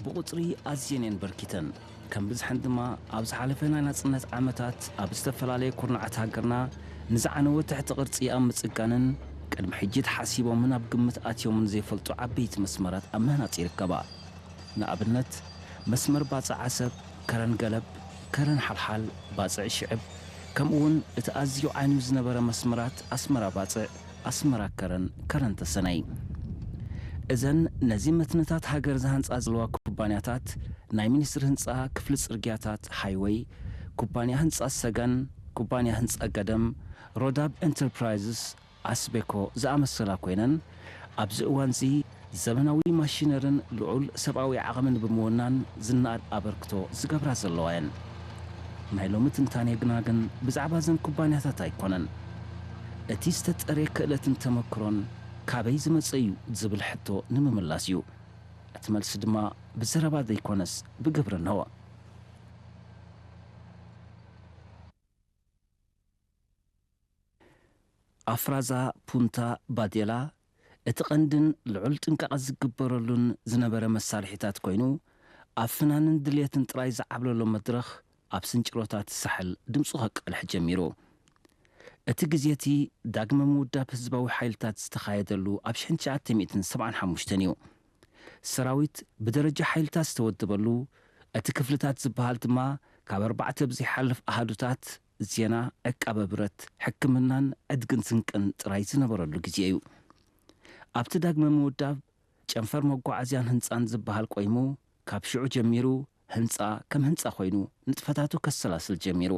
ብቑጽሪ ኣዝየን እየን በርኪተን። ከም ብዝሐን ድማ ኣብ ዝሓለፈ ናይ ናጽነት ዓመታት ኣብ ዝተፈላለየ ኩርናዓት ሃገርና ንዝዓነወ ትሕቲ ቅርጺ ኣብ ምጽጋንን ቅድሚ ሕጂ ተሓሲቦምን ኣብ ግምት ኣትዮምን ዘይፈልጡ ዓበይቲ መስመራት ኣብ ምህናጽ ይርከባ። ንኣብነት፣ መስመር ባጽዕ ዓሰብ፣ ከረን ገለብ፣ ከረን ሓልሓል፣ ባጽዕ ሽዕብ፣ ከምኡ እውን እቲ ኣዝዩ ዓንዩ ዝነበረ መስመራት ኣስመራ ባጽዕ፣ ኣስመራ ከረን፣ ከረን ተሰነይ። እዘን ነዚ መትንታት ሃገር ዝሃንጻ ዘለዋ ኩባንያታት፣ ናይ ሚኒስትሪ ህንጻ፣ ክፍሊ ጽርግያታት፣ ሃይወይ፣ ኩባንያ ህንጻ ሰገን፣ ኩባንያ ህንጻ ገደም፣ ሮዳብ ኤንተርፕራይዝስ፣ ኣስቤኮ ዝኣመሰላ ኮይነን፣ ኣብዚ እዋንዚ ዘመናዊ ማሽነርን ልዑል ሰብኣዊ ዓቕምን ብምውናን ዝነኣድ ኣበርክቶ ዝገብራ ዘለዋ እየን። ናይ ሎሚ ትንታኔ ግና ግን ብዛዕባ እዘን ኩባንያታት ኣይኮነን። እቲ ዝተጠርየ ክእለትን ተመክሮን ካበይ ዝመጸ እዩ ዝብል ሕቶ ንምምላስ እዩ። እቲ መልሲ ድማ ብዘረባ ዘይኮነስ ብግብሪ እንሆ። ኣፍራዛ ፑንታ ባዴላ እቲ ቀንድን ልዑል ጥንቃቐ ዝግበረሉን ዝነበረ መሳርሒታት ኮይኑ፣ ኣብ ፍናንን ድልየትን ጥራይ ዝዓብለሎ መድረኽ ኣብ ስንጭሮታት ሳሕል ድምጹ ከቃልሕ ጀሚሩ። እቲ ግዜ እቲ ዳግመ ምውዳብ ህዝባዊ ሓይልታት ዝተኻየደሉ ኣብ ሽሕን ትሽዓተ ሚእትን ሰብዓን ሓሙሽተን እዩ። ሰራዊት ብደረጃ ሓይልታት ዝተወደበሉ፣ እቲ ክፍልታት ዝበሃል ድማ ካብ ኣርባዕተ ብዘይሓልፍ ኣሃዱታት፣ ዜና፣ ዕቃበ ብረት፣ ሕክምናን ዕድግን ስንቅን ጥራይ ዝነበረሉ ግዜ እዩ። ኣብቲ ዳግመ ምውዳብ፣ ጨንፈር መጓዓዝያን ህንጻን ዝበሃል ቆይሙ፣ ካብ ሽዑ ጀሚሩ ህንጻ ከም ህንጻ ኮይኑ ንጥፈታቱ ከሰላስል ጀሚሩ።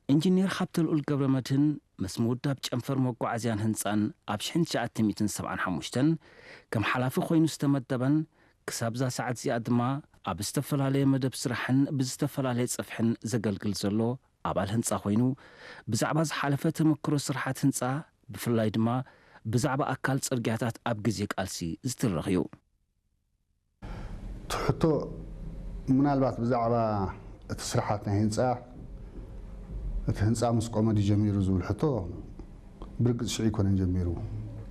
ኢንጂነር ሃብተልኡል ገብረመድህን ምስ ምውዳብ ጨንፈር መጓዓዝያን ህንጻን ኣብ ሽሕን ትሽዓተ ሚእትን ሰብዓን ሓሙሽተን ከም ሓላፊ ኮይኑ ዝተመደበን ክሳብ እዛ ሰዓት እዚኣ ድማ ኣብ ዝተፈላለየ መደብ ስራሕን ብዝተፈላለየ ጽፍሕን ዘገልግል ዘሎ ኣባል ህንጻ ኮይኑ፣ ብዛዕባ ዝሓለፈ ተመክሮ ስርሓት ህንጻ፣ ብፍላይ ድማ ብዛዕባ ኣካል ጽርግያታት ኣብ ግዜ ቃልሲ ዝትረኽ እዩ። እቲ ሕቶ ምናልባት ብዛዕባ እቲ ስርሓት ናይ ህንፃ፣ እቲ ህንፃ ምስ ቆመ ድዩ ጀሚሩ ዝብል ሕቶ ብርግፅ ሽዑ ኣይኮነን ጀሚሩ።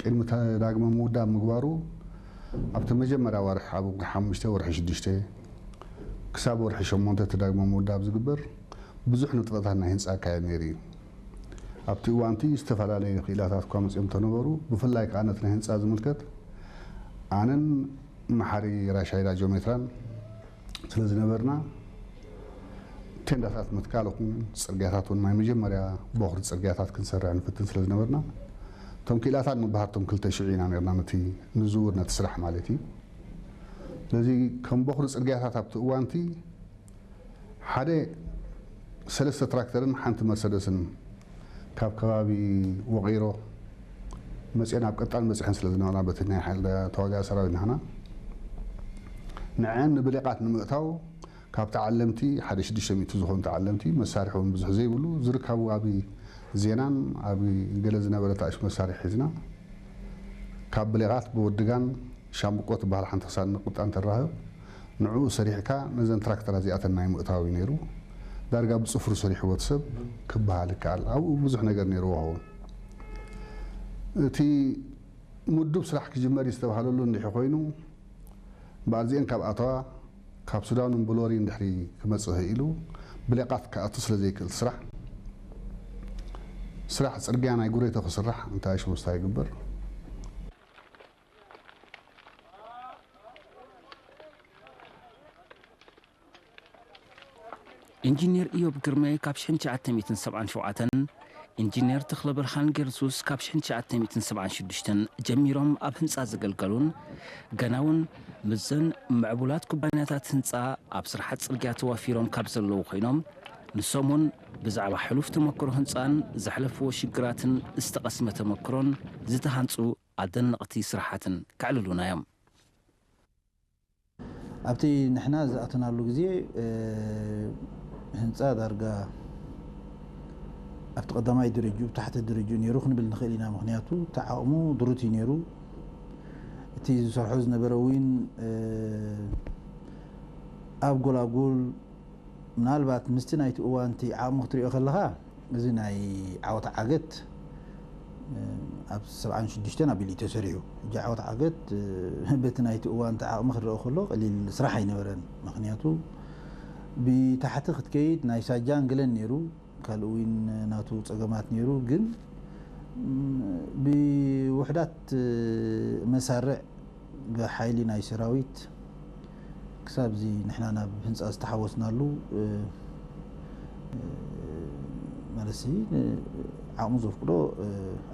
ቅድሚ እቲ ዳግመ ምውዳብ ምግባሩ ኣብቲ መጀመርያ ወርሒ፣ ኣብ ወርሒ ሓሙሽተ፣ ወርሒ ሽዱሽተ ክሳብ ወርሒ ሸሞንተ እቲ ዳግመ ምውዳብ ዝግበር ብዙሕ ንጥፈታት ናይ ህንፃ ይካየድ ነይሩ እዩ። ኣብቲ እዋንቲ ዝተፈላለዩ ክኢላታት እኳ መፂኦም እንተነበሩ፣ ብፍላይ ከዓ ነቲ ናይ ህንፃ ዝምልከት ኣነን መሓሪ ራሻይዳ ጆሜትራን ስለ ዝነበርና፣ ቴንዳታት ምትካል ይኹን ፅርግያታት እውን ናይ መጀመርያ ቦኽሪ ፅርግያታት ክንሰርሕ ንፍትን ስለ ዝነበርና፣ እቶም ክኢላታት ንበሃር እቶም ክልተ ሽዑ ኢና ነርና ነቲ ንዝውር ነቲ ስራሕ ማለት እዩ። ስለዚ ከም ቦኽሪ ፅርግያታት ኣብቲ እዋንቲ ሓደ ሰለስተ ትራክተርን ሓንቲ መርሰደስን ካብ ከባቢ ወቒሮ መፅአን ኣብ ቀጣን በፂሐን ስለ ዝነበራ በቲ ናይ ሓይሊ ተዋጋኢ ሰራዊት ንሕና ንዐን ንብሌቓት ንምእታው ካብ ተዓለምቲ ሓደ ሽዱሽተ ሚእቲ ዝኾኑ ተዓለምቲ መሳርሒ እውን ብዙሕ ዘይብሉ ዝርከቡ ኣብ ዜናን ኣብ ገለ ዝነበረ ታእሽ መሳርሒ ሒዝና ካብ ብሌቓት ብወድጋን ሻምብቆ ትበሃል ሓንቲ ክሳድ ንቁጣን ተራህብ ንዕኡ ሰሪሕካ ነዘን ትራክተራት እዚኣተን ናይ ምእታው እዩ ነይሩ። ዳርጋ ብፅፍሩ ሰሪሕዎ እቲ ሰብ ክበሃል ይከኣል። ኣብኡ ብዙሕ ነገር ነይርዎ ኸውን። እቲ ምዱብ ስራሕ ክጅመር እዩ ዝተባሃለሉ እንድሒ ኮይኑ በኣርዚኤን ካብ ኣተዋ ካብ ሱዳን ብሎሪ እንድሕሪ ክመፅእ ኢሉ ብሌቃት ክኣቱ ስለ ዘይክእል ስራሕ ስራሕ ፅርግያ ናይ ጉሬቶ ክስራሕ እንታይ ሽሙስታ ይግበር። ኢንጂነር ኢዮብ ግርማይ ካብ ሽሕን ትሽዓተ ሚእትን ሰብዓን ሸውዓተን፣ ኢንጂነር ተኽለብርሃን ጌርሱስ ካብ ሽሕን ትሽዓተ ሚእትን ሰብዓን ሽዱሽተን ጀሚሮም ኣብ ህንጻ ዘገልገሉን ገና እውን ምስዘን ምዕቡላት ኩባንያታት ህንጻ ኣብ ስራሓት ጽርግያ ተዋፊሮም ካብ ዘለዉ ኮይኖም፣ ንሶም እውን ብዛዕባ ሕሉፍ ተመክሮ ህንጻን ዘሕለፍዎ ሽግራትን ዝተቐስመ ተመክሮን ዝተሃንጹ ኣደነቕቲ ስራሓትን ከዕልሉና እዮም። ኣብቲ ንሕና ዝኣተናሉ ግዜ ህንፃ ዳርጋ ኣብቲ ቀዳማይ ደረጅኡ ታሕቲ ደረጅኡ ነይሩ ክንብል ንኽእል ኢና። ምክንያቱ እቲ ዓቕሙ ድሩት እዩ ነይሩ። እቲ ዝሰርሖ ዝነበረ እውን ኣብ ጎላጉል ምናልባት ምስቲ ናይቲ እዋንቲ ዓቕሚ ክትሪኦ ከለኻ እዚ ናይ ዓወት ዓገት ኣብ ሰብዓን ሽዱሽተን ኣቢሉ እዩ ተሰሪሑ። ሕጂ ዓወት ዓገት በቲ ናይቲ እዋን እቲ ዓቕሚ ክረአ ከሎ ቀሊል ስራሕ ኣይነበረን። ምኽንያቱ ብታሕቲ ክትከይድ ናይ ሳጃን ገለን ነይሩ፣ ካልእ እውን ናቱ ጸገማት ነይሩ። ግን ብውሕዳት መሳርዕ ብሓይሊ ናይ ሰራዊት ክሳብ እዚ ንሕና ናብ ህንፃ ዝተሓወስናሉ፣ እ፣ እ፣ ማለት ሲ፣ እ፣ ዓቕሙ ዘፍቅዶ፣ እ፣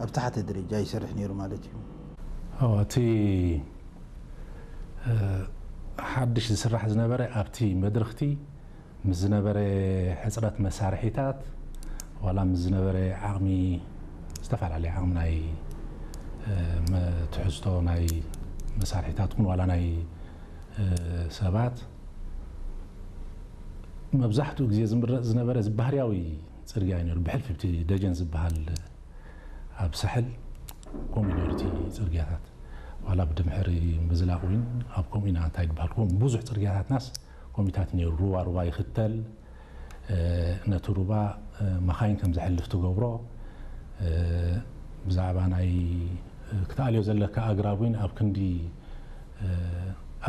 ኣብ ታሕተ ደረጃ ይሰርሕ ነይሩ ማለት እዩ። ኣዎ፣ እቲ፣ እ፣ ሓድሽ ዝስራሕ ዝነበረ ኣብቲ መድረኽቲ ምስ ዝነበረ ሕጽረት መሳርሒታት ዋላ ምስ ዝነበረ ዓቕሚ፣ ዝተፈላለየ ዓቕሚ ናይ፣ እ፣ መ-፣ ትሕዝቶ ናይ መሳርሒታት ኹን ዋላ ናይ፣ እ፣ ሰባት መብዛሕትኡ ግዜ ዝምረጽ ዝነበረ እዚ ባህርያዊ ጽርግያ እዩ ነይሩ። ብሕልፊ እቲ ደጀን ዝበሃል ኣብ ሳሕል ከምኡ እዩ ነይሩ እቲ ጽርግያታት። ዋላ ብድምሕሪ ምዝላቕ እውን ኣብ ከምኡ ኢና እንታይ ዝበሃል፣ ከምኡ ብዙሕ ጽርግያታትናስ ከምኡታት ነይሩ። ሩባ ሩባ ይኽተል፣ እ፣ ነቲ ሩባ፣ እ፣ መኻይን ከም ዘሕልፍ ትገብሮ፣ እ፣ ብዛዕባ ናይ፣ እ፣ ክትኣልዮ ዘለካ ኣግራብ እውን ኣብ ክንዲ፣ እ፣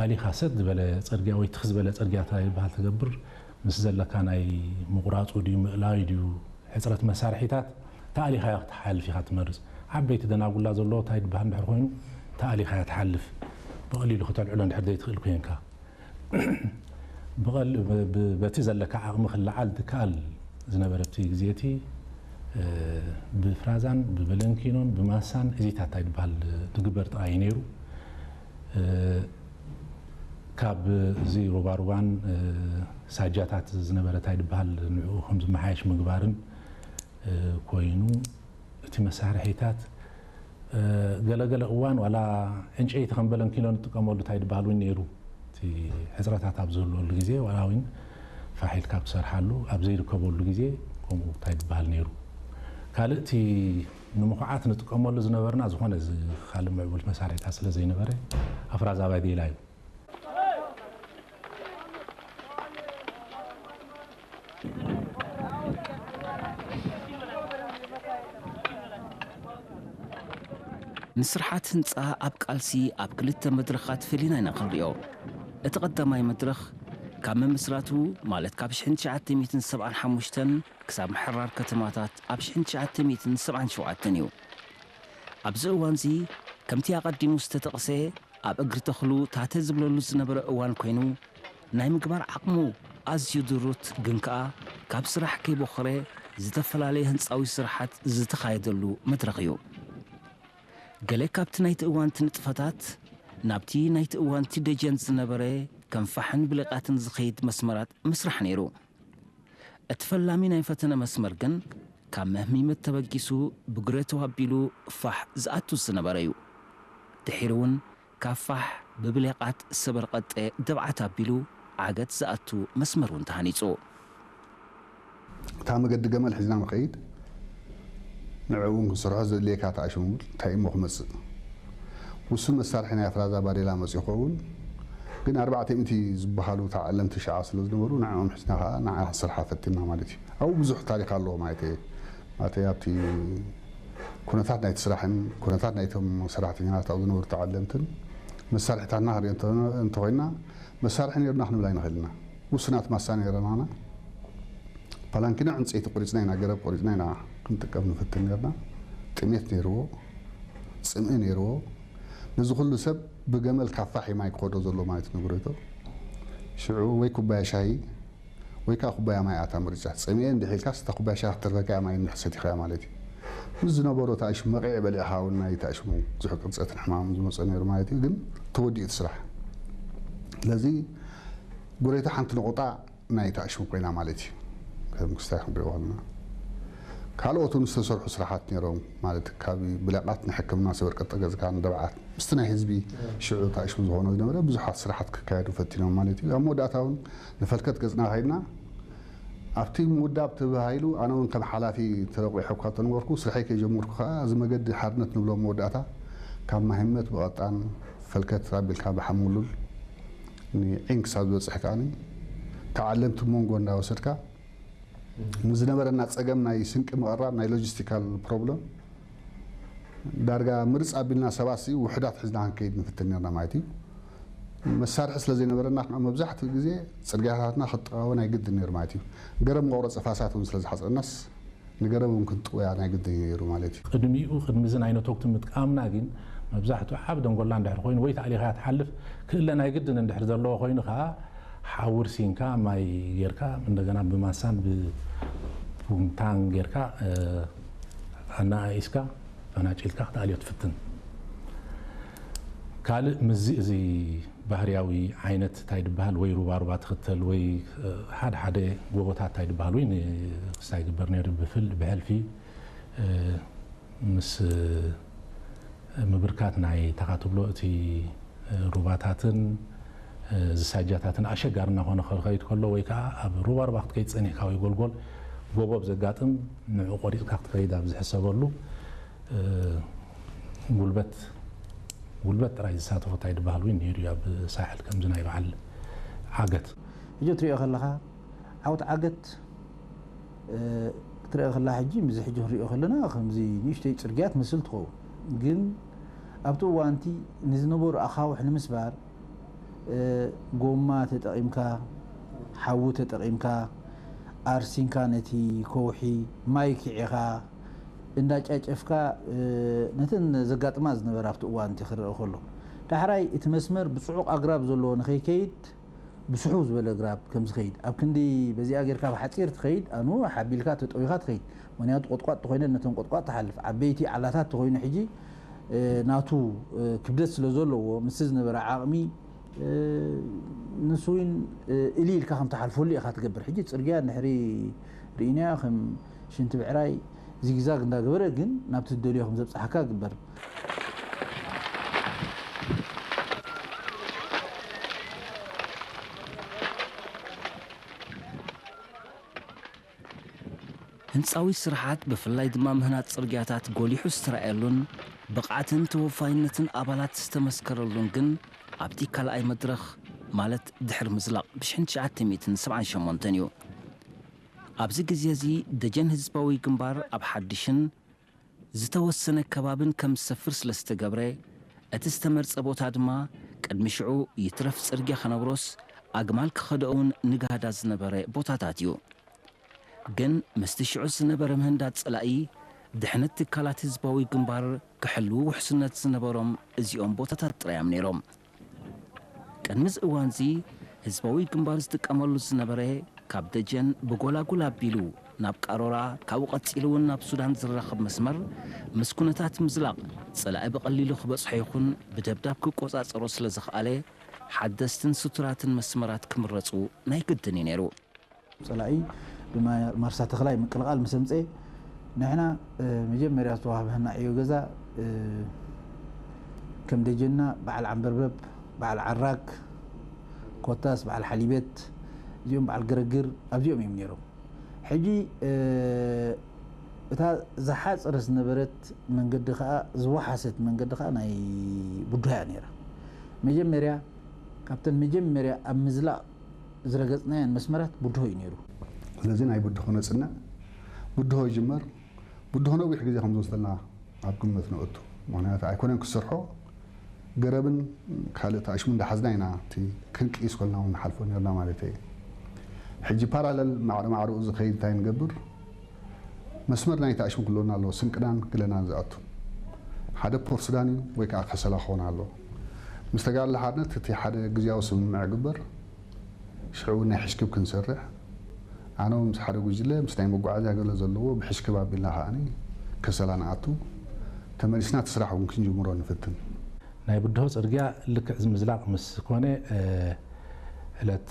ኣሊኻ ሰጥ ዝበለ ጽርግያ ወይ ትኽ ዝበለ ጽርግያ እንታይ ይበሃል ትገብር፣ ምስ ዘለካ ናይ ምቑራጹ ድዩ ምእላዩ ድዩ ሕጽረት መሳርሒታት ተኣሊኻ ክትሓልፍ ኢኻ ትመርጽ። ዓበይቲ ደናጉላ ዘለዎ እንታይ ይበሃል እንድሕር ኮይኑ ተኣሊኻ እያ ትሓልፍ። ብቐሊሉ ክተልዕሎ እንድሕር ዘይትኽእል ኮይንካ። ብቐል-፣ ብ-፣ ብ-፣ በቲ ዘለካ ዓቕሚ ክለዓል ትከኣል ዝነበረ እቲ ግዜ እቲ፣ እ፣ ብፍራዛን ብበለንኪኖን ብማሳን እዚታት እንታይ ዝበሃል ዝግበር ጥራይ እዩ ነይሩ። እ፣ ካብ እዚ ሩባሩባን፣ እ፣ ሳጃታት ዝነበረ እንታይ ዝበሃል ንዕኡ ከም ዝመሓየሽ ምግባርን፣ እ፣ ኮይኑ እቲ መሳርሒታት፣ እ፣ ገለገለ እዋን ዋላ ዕንጨይቲ ከም በለንኪኖ ንጥቀመሉ እንታይ ዝበሃል እውን ነይሩ። እቲ ሕጽረታት ኣብ ዝህልወሉ ግዜ ዋላ እውን ፋሕ ኢልካ ትሰርሓሉ ኣብ ዘይርከበሉ ግዜ ከምኡ እንታይ ዝበሃል ነይሩ። ካልእ እቲ ንምኹዓት ንጥቀመሉ ዝነበርና ዝኾነ እዚ ካልእ ምዕቡል መሳርሒታት ስለ ዘይነበረ ኣፍራዛ ባዴላ እዩ። ንስርሓት ህንጻ ኣብ ቃልሲ ኣብ ክልተ መድረኻት ፈሊና ኢና ክንሪኦ። እቲ ቀዳማይ መድረኽ ካብ ምምስራቱ ማለት ካብ ሽሕን ትሽዓተ ሚእትን ሰብዓን ሓሙሽተን ክሳብ ምሕራር ከተማታት ኣብ ሽሕን ትሽዓተ ሚእትን ሰብዓን ሸውዓተን እዩ። ኣብዚ እዋንዚ ከምቲ ኣቐዲሙ ዝተጠቕሰ ኣብ እግሪ ተኽሉ ታተ ዝብለሉ ዝነበረ እዋን ኮይኑ ናይ ምግባር ዓቕሙ ኣዝዩ ድሩት ግን ከኣ ካብ ስራሕ ከይቦኸረ ዝተፈላለየ ህንጻዊ ስራሓት ዝተኻየደሉ መድረኽ እዩ። ገለ ካብቲ ናይቲ እዋንቲ ንጥፈታት ናብቲ ናይቲ እዋንቲ ደጀን ዝነበረ ከም ፋሕን ብሌቓትን ዝኸይድ መስመራት ምስራሕ ነይሩ። እቲ ፈላሚ ናይ ፈተነ መስመር ግን ካብ መህሚመት ተበጊሱ ብግረቶ ኣቢሉ ፋሕ ዝኣቱ ዝነበረ እዩ። ድሒሩ እውን ካብ ፋሕ ብብሌቓት ሰበርቐጠ ደብዓት ኣቢሉ ዓገት ዝኣቱ መስመር እውን ተሃኒጹ። እታ መገዲ ገመል ሒዝና ንኸይድ ንዕኡ እውን ክንሰርሖ ዘድልየካ ተኣሽሙ እንታይ እሞ ክመፅእ ውሱን መሳርሒ ናይ ኣፍራዛ ባዴላ መፂኡ ክኸውን ግን ኣርባዕተ ሚእቲ ዝበሃሉ ተዓለምቲ ሽዓ ስለ ዝነበሩ ንዕኦም ሒዝና ከዓ ንዓ ክንሰርሓ ፈቲና ማለት እዩ። ኣብኡ ብዙሕ ታሪክ ኣለዎ ማለት እየ። ማለት ኣብቲ ኩነታት ናይቲ ስራሕን ኩነታት ናይቶም ሰራሕተኛታት ኣብኡ ዝነበሩ ተዓለምትን መሳርሒታትና ክንሪኦ እንተኮይንና መሳርሒ ነይሩና ክንብል ኣይንኽእልና። ውሱናት ማሳ ነይረናና። ፓላንኪኖ ዕንፀይቲ ቆሪፅና ኢና፣ ገረብ ቆሪፅና ኢና ክንጥቀም ንፍትን ነርና። ጥሜት ነይርዎ፣ ፅምኢ ነይርዎ። ነዚ ኩሉ ሰብ ብገመል ካብ ፋሕ ማይ ክኸዶ ዘሎ ማለት ንግረቶ ሽዑ ወይ ኩባያ ሻሂ ወይ ከዓ ኩባያ ማይ ኣታ ምርጫ። ፀሚኤ እንድሕ ኢልካስ እታ ኩባያ ሻሂ ክትተርፈካ እያ ማይ እንድሕ ሰቲኻያ ማለት እዩ። ምስ ዝነበሮ ተኣሽሙ መቂዒ በሊዕኻ እውን ናይ ተኣሽሙ ብዙሕ ቅርፀትን ሕማምን ዝመፀ ነይሩ ማለት እዩ። ግን ተወዲኡ እቲ ስራሕ። ስለዚ ጉረይቶ ሓንቲ ነቑጣ ናይ ተኣሽሙ ኮይና ማለት እዩ። ከም ክስታይ ክንሪኦ ከለና ካልኦት እውን ዝተሰርሑ ስራሓት ነይሮም ማለት ካብ ብለቃት ንሕክምና ሰበር ቀጠገዝካ ንደብዓት ምስቲ ናይ ህዝቢ ሽዑ ተኣሽሙ ዝኾነ ዝነበረ ብዙሓት ስራሓት ክካየዱ ፈቲኖም ማለት እዩ። ኣብ መወዳእታ እውን ንፈልከት ገፅና ከይድና ኣብቲ ምውዳብ ተባሂሉ ኣነ እውን ከም ሓላፊ ተለቂሖ እኳ ተነበርኩ ስርሐይ ከይጀመርኩ ከዓ እዚ መገዲ ሓርነት ንብሎ መወዳእታ ካብ ማሂመት ብቐጣን ፈልከት ኣቢልካ ብሓሙሉል ንዒን ክሳብ ዝበፅሕ ከዓኒ ተዓለምቲ መንጎ እንዳወሰድካ ምስ ዝነበረና ፀገም ናይ ስንቂ ምቕራብ ናይ ሎጂስቲካል ፕሮብለም ዳርጋ ምርፅ ኣቢልና ሰባሲ ውሕዳት ሒዝና ክንከይድ ንፍትን ነርና ማለት እዩ። መሳርሒ ስለ ዘይነበረና ከዓ መብዛሕትኡ ግዜ ፅርግያታትና ክጠዋወ ናይ ግድን ነይሩ ማለት እዩ። ገረብ መቑረፂ ፋሳት እውን ስለ ዝሓፀናስ ንገረብ እውን ክንጥውያ ናይ ግድን ነይሩ ማለት እዩ። ቅድሚኡ ቅድሚ እዚ ናይ ነቶግቲ ምጥቃምና ግን መብዛሕትኡ ዓብ ደንጎላ እንድሕር ኮይኑ ወይ ተኣሊኻ ትሓልፍ ክእለ ናይ ግድን እንድሕር ዘለዎ ኮይኑ ከዓ ሓዊ ርሲንካ ማይ ጌርካ እንደገና ብማሳን ብቡምታን ጌርካ ኣናኣኢስካ ፈናጭልካ ክትኣልዮ ትፍትን። ካልእ ምዚ እዚ ባህርያዊ ዓይነት እንታይ ድበሃል ወይ ሩባሩባ ትኽተል ወይ ሓደ ሓደ ጎቦታት እንታይ ድበሃል ወይ ክስታይ ግበር ነይሩ ብፍል ብሕልፊ ምስ ምብርካት ናይ ተኻትብሎ እቲ ሩባታትን ዝሳጃታትን ኣሸጋሪ እናኾነ ክኸይድ ከሎ ወይ ከዓ ኣብ ሩባሩባ ክትከይድ ፀኒሕካ ወይ ጎልጎል ጎቦ ብዘጋጥም ንዑ ቆሪፅካ ክትከይድ ኣብ ዝሕሰበሉ ጉልበት ጉልበት ጥራይ ዝሳተፎ እንታይ ድበሃል እውን ነይሩ እዩ ኣብ ሳሕል ከምዚ ናይ በዓል ዓገት። ሕጂ ትሪኦ ከለኻ ዓውት ዓገት ክትሪኦ ከላ ሕጂ ምዚ ሕጂ ክንሪኦ ከለና ከምዚ ንእሽተይ ፅርግያ ትመስል ትኸውን ግን ኣብቲ እዋንቲ ንዝነበሩ ኣኻውሕ ንምስባር ጎማ ተጠቒምካ ሓዊ ተጠቒምካ ኣርሲንካ ነቲ ከውሒ ማይ ኪዒኻ እንዳጫጨፍካ ነተን ዘጋጥማ ዝነበረ ኣብቲ እዋን እቲ ክረአ ከሎ ዳሕራይ እቲ መስመር ብፅዑቕ ኣግራብ ዘለዎ ንኸይከይድ ብስሑ ዝበለ ግራብ ከም ዝኸይድ ኣብ ክንዲ በዚኣ ጌርካ ብሓፂር ትኸይድ ኣኑ ሓቢልካ ተጠዊኻ ትኸይድ ምክንያቱ ቆጥቋጥ ተኮይነ ነተን ቆጥቋጥ ትሓልፍ ዓበይቲ ዓላታት ተኮይኑ ሕጂ ናቱ ክብደት ስለ ዘለዎ ምስ ዝነበረ ዓቕሚ ንሱ እውን እሊ ኢልካ ከም ትሓልፈሉ ኢኻ ትገብር ሕጂ ፅርግያ እንድሕሪ ርኢናያ ከም ሽንቲ ብዕራይ ዚግዛግ እንዳገበረ ግን ናብቲ ትደልዮ ከም ዘብፅሓካ ግበር። ህንፃዊ ስራሓት ብፍላይ ድማ ምህናፅ ፅርግያታት ጎሊሑ ዝተረኣየሉን ብቕዓትን ተወፋይነትን ኣባላት ዝተመስከረሉን ግን ኣብቲ ካልኣይ መድረኽ ማለት ድሕሪ ምዝላቕ ብ1978 እዩ። ኣብዚ ግዜ እዚ ደጀን ህዝባዊ ግንባር ኣብ ሓድሽን ዝተወሰነ ከባብን ከም ዝሰፍር ስለ ዝተገብረ እቲ ዝተመርጸ ቦታ ድማ ቅድሚ ሽዑ ይትረፍ ጽርግያ ከነብሮስ ኣግማል ክኸደኦውን ንጋህዳ ዝነበረ ቦታታት እዩ። ግን ምስቲ ሽዑ ዝነበረ ምህንዳድ ጸላኢ ድሕነት ትካላት ህዝባዊ ግንባር ክሕልዉ ውሕስነት ዝነበሮም እዚኦም ቦታታት ጥራይ እዮም ነይሮም። ቅድሚ እዚ እዋንዚ ህዝባዊ ግንባር ዝጥቀመሉ ዝነበረ ካብ ደጀን ብጎላጉል ኣቢሉ ናብ ቃሮራ ካብኡ ቀጺሉ እውን ናብ ሱዳን ዝራኸብ መስመር ምስ ኩነታት ምዝላቕ ጸላኢ ብቐሊሉ ክበጽሖ ይኹን ብደብዳብ ክቆጻጸሮ ስለ ዝኸኣለ ሓደስትን ስቱራትን መስመራት ክምረጹ ናይ ግድን እዩ ነይሩ። ጸላኢ ብማርሳ ተኽላይ ምቅልቓል ምስ ኣምጸኤ ንሕና መጀመርያ ዝተዋህበና ዕዮ ገዛ ከም ደጀንና በዓል ዓንበርበብ፣ በዓል ዓራግ፣ ኮታስ በዓል ሓሊበት እዚኦም በዓል ገረግር ኣብዚኦም እዮም ነይሮም። ሕጂ እታ ዝሓፀረት ዝነበረት መንገዲ ከዓ ዝወሓሰት መንገዲ ከዓ ናይ ቡድሆ እያ ነይራ። መጀመርያ ካብተን መጀመርያ ኣብ ምዝላቕ ዝረገፅናየን መስመራት ቡድሆ እዩ ነይሩ። ስለዚ ናይ ቡድሆ ነፅንዕ፣ ቡድሆ ይጅመር። ቡድሆ ነዊሕ ግዜ ከም ዝወስደልና ኣብ ግምት ነእቱ። ምክንያቱ ኣይኮነን ክሰርሖ፣ ገረብን ካልእ ተኣሽሙ እንዳሓዝና ኢና እቲ ክንቅይስ ኮልና እውን ንሓልፎ ነርና ማለት እየ። ሕጂ ፓራለል ማዕረ ማዕረኡ ዝኸይድ እንታይ ንገብር? መስመር ናይ ተኣሽሙ ክህልወና ኣለዎ፣ ስንቅናን ግለናን ዝኣቱ። ሓደ ፖርት ሱዳን እዩ ወይ ከዓ ከሰላ ክኸውን ኣለዎ። ምስ ተጋድሎ ሓርነት እቲ ሓደ ግዝያዊ ስምምዕ ይግበር። ሽዑ እውን ናይ ሕሽክብ ክንሰርሕ ኣነ እውን ምስ ሓደ ጉጅለ ምስ ናይ መጓዓዝያ ገለ ዘለዎ ብሕሽክብ ኣቢልና ከዓኒ ከሰላ ንኣቱ። ተመሊስና እቲ ስራሕ እውን ክንጅምሮ ንፍትን። ናይ ብድሆ ፅርግያ ልክዕ ዝምዝላቕ ምስ ኮነ ዕለት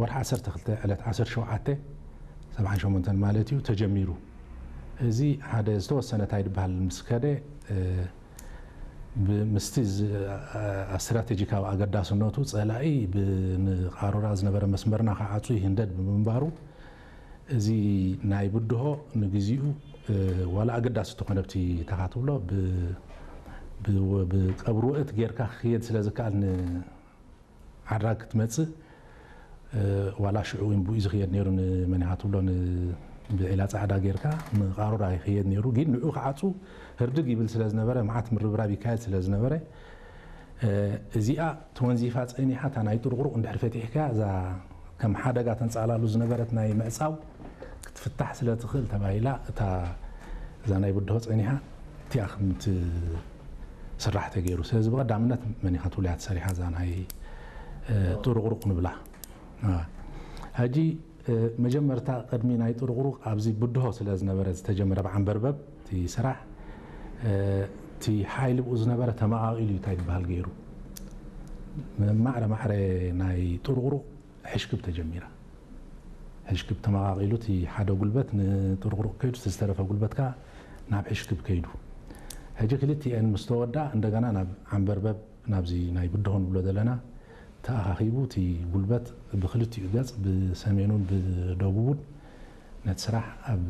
ወርሒ ዓሰርተ ክልተ ዕለት ዓሰርተ ሸውዓተ ሰብዓን ሸሞንተን ማለት እዩ ተጀሚሩ። እዚ ሓደ ዝተወሰነ እንታይ ድበሃል ምስ ከደ ምስቲ ስትራቴጂካዊ ኣገዳስነቱ ጸላኢ ንቃሮራ ዝነበረ መስመርና ክዓጹ ይህንደድ ብምንባሩ እዚ ናይ ብድሆ ንግዚኡ ዋላ ኣገዳሲ ተኾነ ብቲ ተኻትብሎ ብቀብሪ ውእት ጌርካ ክኽየድ ስለ ዝከኣል ንዓድራግ ክትመጽእ ዋላ ሽዑ እውን ብኡ ዝኽየድ ነይሩ ንመን ኢኻ ትብሎ ብዒላ ጻዕዳ ጌርካ ንቓሮራ ይኽየድ ነይሩ። ግን ንዑ ክዓጹ ህርድግ ይብል ስለ ዝነበረ፣ መዓት ምርብራብ ይካየድ ስለ ዝነበረ፣ እ፣ እዚኣ ተወንዚፋ ጸኒሓ፣ እታ ናይ ጥርቑሩቕ እንድሕር ፈቲሕካ፣ እዛ ከም ሓደጋ ተንጻላሉ ዝነበረት ናይ ምዕጻው ክትፍታሕ ስለ ትኽእል ተባሂላ፣ እታ፣ እዛ ናይ ብድሆ ጸኒሓ እቲኣ ከም ትስራሕ ተገይሩ። ስለዚ ብቐዳምነት መን ኢኻ ትብልያ ተሰሪሓ እዛ ናይ፣ እ፣ ጥርቑሩቕ ንብላ። አ፣ ሕጂ፣ እ፣ መጀመርታ ቅድሚ ናይ ጥርቑሩቕ ኣብዚ ብድሆ ስለ ዝነበረ ዝተጀመረ ብዓንበርበብ እቲ ስራሕ፣ እ፣ እቲ ሓይሊ ብኡ ዝነበረ ተመቓቒሉ እዩ እንታይ ዝበሃል ገይሩ። ማዕረ ማዕረ ናይ ጥርቑሩቕ ሕሽክብ ተጀሚራ። ሕሽክብ ተመቓቒሉ እቲ ሓደ ጉልበት ንጥርቑሩቕ ከይዱ፣ እቲ ዝተረፈ ጉልበት ከኣ ናብ ሕሽክብ ከይዱ። ሕጂ ክልቲኤን ምስ ተወድኣ እንደገና ናብ ዓንበርበብ ናብዚ ናይ ብድሆ ንብሎ ዘለና ተኣኻኺቡ እቲ ጉልበት ብክልቲኡ ገጽ ብሰሜኑን ብደቡቡን ነቲ ስራሕ ኣብ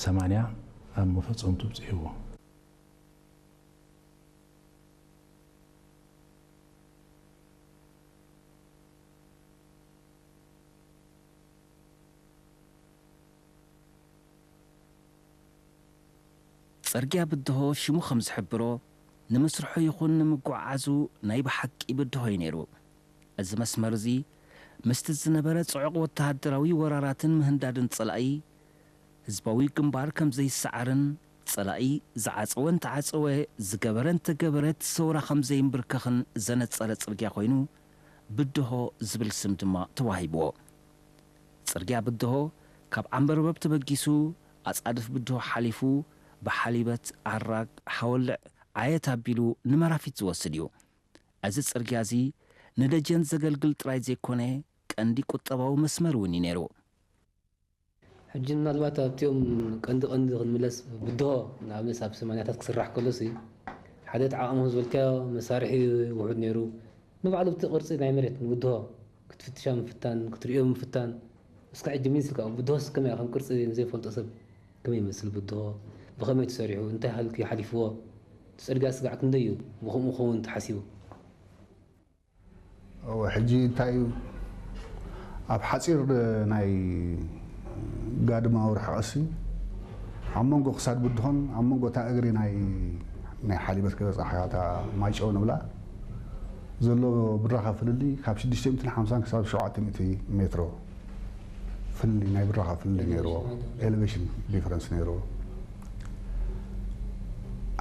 ሰማንያ ኣብ መፈጸምቱ ኣብጺሕዎ። ጽርግያ ብድሆ ሽሙ ከም ዝሕብሮ፣ ንምስርሑ ይኹን ንምጉዕዓዙ ናይ ብሓቂ ብድሆ እዩ ነይሩ። እዚ መስመር እዚ ምስቲ ዝነበረ ጽዑቕ ወተሃደራዊ ወራራትን ምህንዳድን ጸላኢ፣ ህዝባዊ ግንባር ከም ዘይሰዓርን ጸላኢ ዝዓጸወ እንተዓጸወ ዝገበረ እንተገበረ እቲ ሰውራ ከም ዘይንብርከኽን ዘነጸረ ጽርግያ ኮይኑ ብድሆ ዝብል ስም ድማ ተዋሂብዎ። ጽርግያ ብድሆ ካብ ዓንበርበብ ተበጊሱ ኣጻድፍ ብድሆ ሓሊፉ ብሓሊበት፣ ኣራግ፣ ሓወልዕ፣ ዓየት ኣቢሉ ንመራፊት ዝወስድ እዩ። እዚ ጽርግያ እዚ ንደጀን ዘገልግል ጥራይ ዘይኮነ ቀንዲ ቁጠባዊ መስመር እውን እዩ ነይሩ። ሕጂ ምናልባት ኣብቲኦም ቀንዲ ቀንዲ ክንምለስ ብድሆ ንኣብነት ኣብ ሰማንያታት ክስራሕ ከሎሲ ሓደ እቲ ዓቕሚ ዝበልካዮ መሳርሒ ውሑድ ነይሩ። ንባዕሉ እቲ ቅርጺ ናይ መሬት ንብድሆ ክትፍትሻ ምፍታን ክትርእዮ ምፍታን እስከ ሕጂ ሚንስ ኢልካ ብድሆስ ከመይ ከም ቅርጺ ንዘይፈልጦ ሰብ ከመይ ይመስል ብድሆ ብኸመይ ተሰሪሑ እንታይ ሃልኪ ሓሊፍዎ እቲ ጽርግያ ስጋዕ ክንደይ እዩ ብኸምኡ ክኸውን ተሓሲቡ እወ፣ ሕጂ እንታይ እዩ፣ ኣብ ሓጺር ናይ ጋድማዊ ርሕቐትሲ፣ ኣብ መንጎ ክሳድ ብድኾን ኣብ መንጎ እታ እግሪ ናይ ናይ ሓሊበት ክበጻሕ እያ፣ እታ ማይጨው ንብላ ዘሎ ብራኸ ፍልልይ ካብ ሽዱሽተ ሚእትን ሓምሳን ክሳብ ሸውዓተ ሚእቲ ሜትሮ ፍልልይ፣ ናይ ብራኸ ፍልልይ ነይርዎ፣ ኤሌቬሽን ዲፈረንስ ነይርዎ።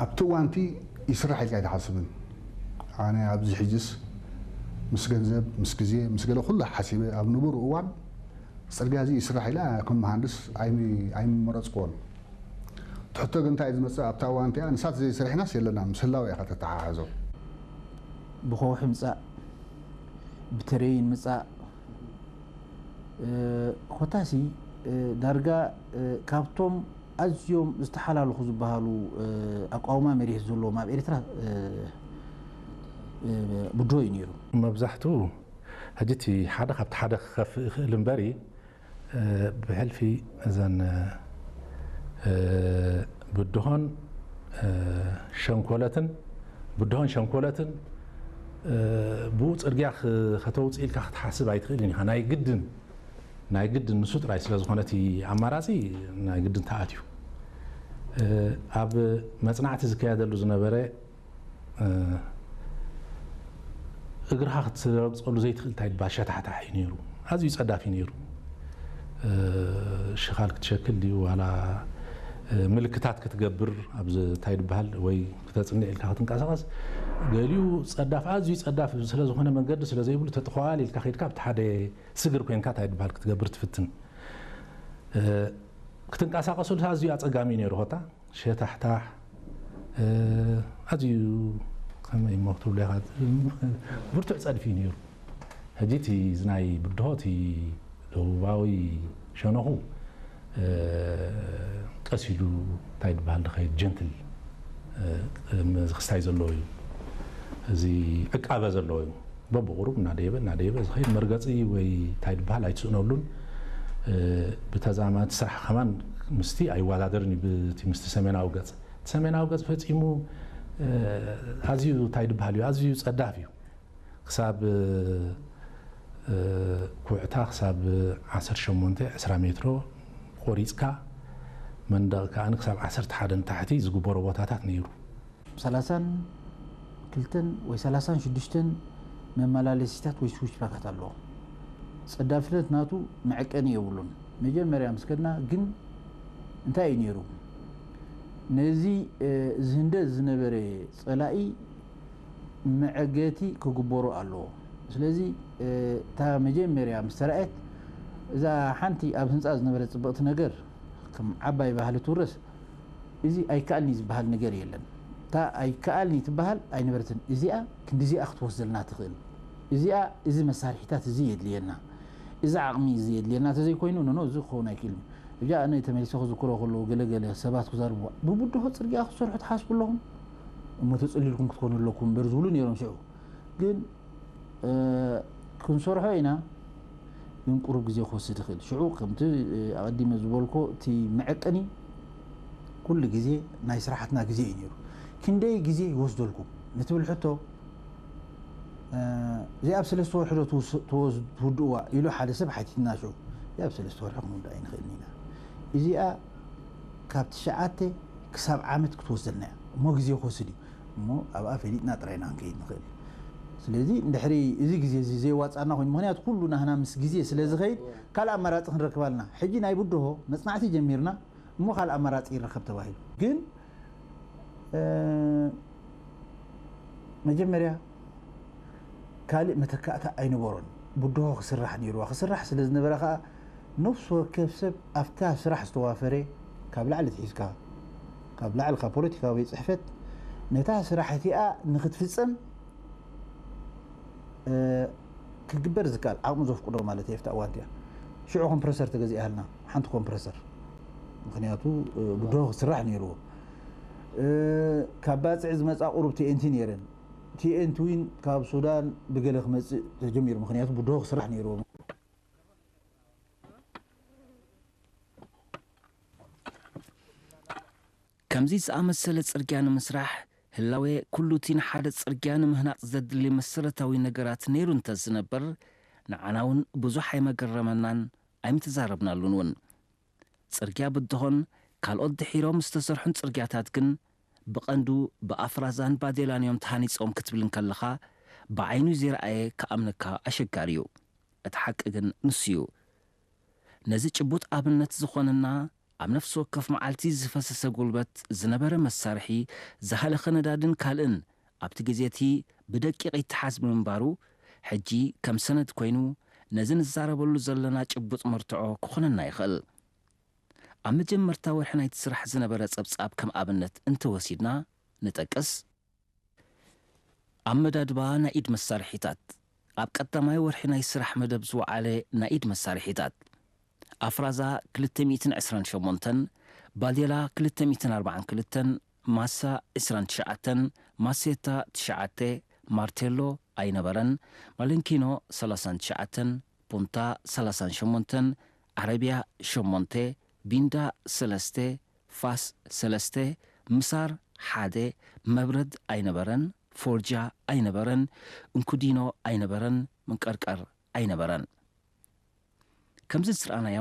ኣብቲ እዋንቲ ይስራሕ ኢልካ ኣይትሓስብን። ኣነ ኣብዚ ሕጅስ ምስ ገንዘብ፣ ምስ ግዜ፣ ምስ ገለ ኩሉ ሓሲበ ኣብ ንቡር እዋን ጽርግያ እዚ ይስራሕ ኢለ ከም መሃንድስ ኣይሚ- ኣይምመረጽክዎን። እቲ ሕቶ ግን እንታይ እዩ ዝመጽእ ኣብታ እዋን እቲኣ ንሳት ዘይሰሪሕናስ የለና ምስ ህላወ ኢኻ ተተሓሕዞ። ብኸውሒ ምጻእ ብተረይን ምጻእ ኮታሲ ዳርጋ ካብቶም ኣዝዮም ዝተሓላለኹ ዝበሃሉ ኣቋውማ መሪሕ ዘለዎም ኣብ ኤርትራ ብድሆ እዩ ነይሩ። መብዛሕትኡ ሕጂ እቲ ሓደ ካብቲ ሓደ ክኸፍእ ይኽእል እምበሪ ብሕልፊ እዘን ብድሆን ሸንኮለትን ብድሆን ሸንኮለትን ብኡ ጽርግያ ከተውፅእ ኢልካ ክትሓስብ ኣይትኽእልን ኢኻ። ናይ ግድን ናይ ግድን ንሱ ጥራይ ስለ ዝኾነ እቲ ኣማራፂ ናይ ግድን ተኣትዩ። ኣብ መፅናዕቲ ዝካየደሉ ዝነበረ እግርኻ ክትረግፀሉ ዘይትኽእል እንታይ ድበሃል ሸታሕታሕ እዩ ነይሩ። ኣዝዩ ጸዳፍ እዩ ነይሩ። ሽኻል ክትሸክል ድዩ ዋላ ምልክታት ክትገብር ኣብዚ እንታይ ድበሃል ወይ ክተጽንዕ ኢልካ ክትንቀሳቐስ ገሊኡ ጸዳፍ ኣዝዩ ጸዳፍ ስለ ዝኾነ መንገዲ ስለ ዘይብሉ ተጥኾዋል ኢልካ ከይድካ ኣብቲ ሓደ ስግር ኮይንካ እንታይ ድበሃል ክትገብር ትፍትን ክትንቀሳቐሰሉ ኣዝዩ ኣጸጋሚ እዩ ነይሩ ኾታ ሸታሕታሕ ኣዝዩ ከመይ እሞ ክትብሎ ኢኻ ብርቱዕ ጸድፊ እዩ ነይሩ። ሕጂ እቲ እዚ ናይ ብድሆ እቲ ደቡባዊ ሸነኹ ቀስ ኢሉ እንታይ ዝበሃል ዝኸይድ ጀንትል ክስታይ ዘለዎ እዩ። እዚ ዕቃበ ዘለዎ እዩ። በብቑሩብ እናደየበ እናደየበ ዝኸይድ መርገፂ ወይ እንታይ ዝበሃል ኣይትስእነሉን። ብተዛማዲ ስራሕ ከማን ምስቲ ኣይወዳደርን እዩ ብቲ ምስቲ ሰሜናዊ ገፅ። እቲ ሰሜናዊ ገፅ ፈፂሙ ኣዝዩ እንታይ ዝበሃል እዩ ኣዝዩ ፀዳፍ እዩ። ክሳብ ኩዕታ ክሳብ ዓሰርተ ሸሞንተ ዕስራ ሜትሮ ቆሪፅካ መንደቕ ከኣ ክሳብ ዓሰርተ ሓደ ንታሕቲ ዝግበሮ ቦታታት ነይሩ። ሰላሳን ክልተን ወይ ሰላሳን ሽዱሽተን መመላለሲታት ወይ ስዊች ፓካት ኣለዎ። ጸዳፍነት ናቱ መዐቀኒ የብሉን። መጀመርያ ምስ ከድና ግን እንታይ እዩ ነይሩ? ነዚ ዝህንደድ ዝነበረ ጸላኢ መዐገቲ ክግበሩ ኣለዎ። ስለዚ እታ መጀመርያ ምስ ተራእየት እዛ ሓንቲ ኣብ ህንፃ ዝነበረት ጽብቕቲ ነገር ከም ዓባይ ባህሊ ትውረስ። እዚ ኣይከኣልኒ ዝበሃል ነገር የለን። እታ ኣይከኣልኒ ትበሃል ኣይነበረትን። እዚኣ ክንዲዚኣ ክትወስደልና ትኽእል፣ እዚኣ እዚ መሳርሒታት እዚ የድልየና፣ እዚ ዓቕሚ እዚ የድልየና ተዘይኮይኑ ኖኖ እዚ ክኸውን ኣይክእልን እዩ። እጃ ኣነ ተመሊሰ ክዝክሮ ከለዉ ገለገለ ሰባት ክዛርብዋ ብብድሆ ፅርግያ ክትሰርሑ ትሓስቡ ኣለኹም እሞ ተፅሊልኩም ክትኮኑ ኣለኩም እምበር ዝብሉ ነይሮም። ሽዑ ግን ክንሰርሖ ኢና፣ ግን ቁሩብ ግዜ ክወስድ ይኽእል። ሽዑ ከምቲ ኣቐዲመ ዝበልኮ እቲ መዐቀኒ ኩሉ ግዜ ናይ ስራሕትና ግዜ እዩ ነይሩ። ክንደይ ግዜ ይወስደልኩም ንትብል ሕቶ እዚኣ ኣብ ሰለስተ ወርሒ ዶ ትውድእዋ ኢሉ ሓደ ሰብ ሓቲትና። ሽዑ እዚኣ ኣብ ሰለስተ ወርሒ ክንውድኣ ኣይንኽእልን ኢና። እዚኣ ካብ ትሽዓተ ክሳብ ዓመት ክትወስደልና እያ እሞ ግዜ ክወስድ እዩ። እሞ ኣብኣ ፈሊጥና ጥራይና ክንከይድ ንኽእል። ስለዚ እንድሕሪ እዚ ግዜ እዚ ዘየዋፃና ኮይኑ ምክንያቱ ኩሉ ናህና ምስ ግዜ ስለ ዝኸይድ ካልእ ኣማራፂ ክንረክብ ኣለና። ሕጂ ናይ ብድሆ መፅናዕቲ ጀሚርና እሞ ካልእ ኣማራፂ ይረከብ ተባሂሉ ግን መጀመርያ ካልእ መተካእታ ኣይነበሮን። ብድሆ ክስራሕ ነይርዋ። ክስራሕ ስለ ዝነበረ ከዓ ነፍሲ ወከፍ ሰብ ኣብታ ስራሕ ዝተዋፈረ ካብ ላዕሊ ትሒዝካ ካብ ላዕሊ ካብ ፖለቲካዊ ቤት ፅሕፈት ነታ ስራሕ እቲኣ ንክትፍፀም ክግበር ዝከኣል ዓቕሚ ዘፍቅዶ ማለት እየ። ኣብታ እዋን እቲኣ ሽዑ ኮምፕረሰር ተገዚኣልና ሓንቲ ኮምፕረሰር ምክንያቱ ብድሆ ክስራሕ ነይርዎ። ካብ ባፅዕ ዝመፃ ቁሩብ ቲኤንቲ ነይረን። ቲኤንቲ ዊን ካብ ሱዳን ብገለ ክመፅእ ተጀሚሩ ምክንያቱ ብድሆ ክስራሕ ነይርዎ። ከምዚ ዝኣመሰለ ጽርግያ ንምስራሕ ህላዌ ኩሉ እቲ ንሓደ ጽርግያ ንምህናጽ ዘድሊ መሰረታዊ ነገራት ነይሩ እንተ ዝነበር ንዓና እውን ብዙሕ ኣይመገረመናን ኣይምተዛረብናሉን እውን። ጽርግያ ብድሆን ካልኦት ድሒሮም ዝተሰርሑን ጽርግያታት ግን ብቐንዱ ብኣፍራዛን ባዴላን እዮም ተሃኒጾም ክትብል እንከለኻ ብዓይኑ ዘይረኣየ ክኣምነካ ኣሸጋሪ እዩ። እቲ ሓቂ ግን ንሱ እዩ። ነዚ ጭቡጥ ኣብነት ዝኾነና ኣብ ነፍሲ ወከፍ መዓልቲ ዝፈሰሰ ጉልበት ዝነበረ መሳርሒ ዝሃለኸ ነዳድን ካልእን ኣብቲ ግዜ እቲ ብደቂቕ ይተሓዝ ብምንባሩ ሕጂ ከም ሰነድ ኮይኑ ነዚ ንዛረበሉ ዘለና ጭቡጥ መርትዖ ክኾነና ይኽእል። ኣብ መጀመርታ ወርሒ ናይቲ ስራሕ ዝነበረ ጸብጻብ ከም ኣብነት እንተወሲድና ንጠቅስ። ኣመዳድባ ናይ ኢድ መሳርሒታት። ኣብ ቀዳማይ ወርሒ ናይ ስራሕ መደብ ዝወዓለ ናይ ኢድ መሳርሒታት። ኣፍራዛ ክልተ ሚእትን ዕስራን ሸሞንተን፣ ባዴላ ክልተ ሚእትን ኣርባዓን ክልተን፣ ማሳ ዕስራን ትሽዓተን፣ ማሴታ ትሽዓተ፣ ማርቴሎ ኣይነበረን፣ ማለንኪኖ ሰላሳን ትሽዓተን፣ ፑንታ ሰላሳን ሸሞንተን፣ ዓረብያ ሸሞንተ፣ ቢንዳ ሰለስተ፣ ፋስ ሰለስተ፣ ምሳር ሓደ፣ መብረድ ኣይነበረን፣ ፎርጃ ኣይነበረን፣ እንኩዲኖ ኣይነበረን፣ ምንቀርቀር ኣይነበረን። ከምዚ ዝረኣናዮ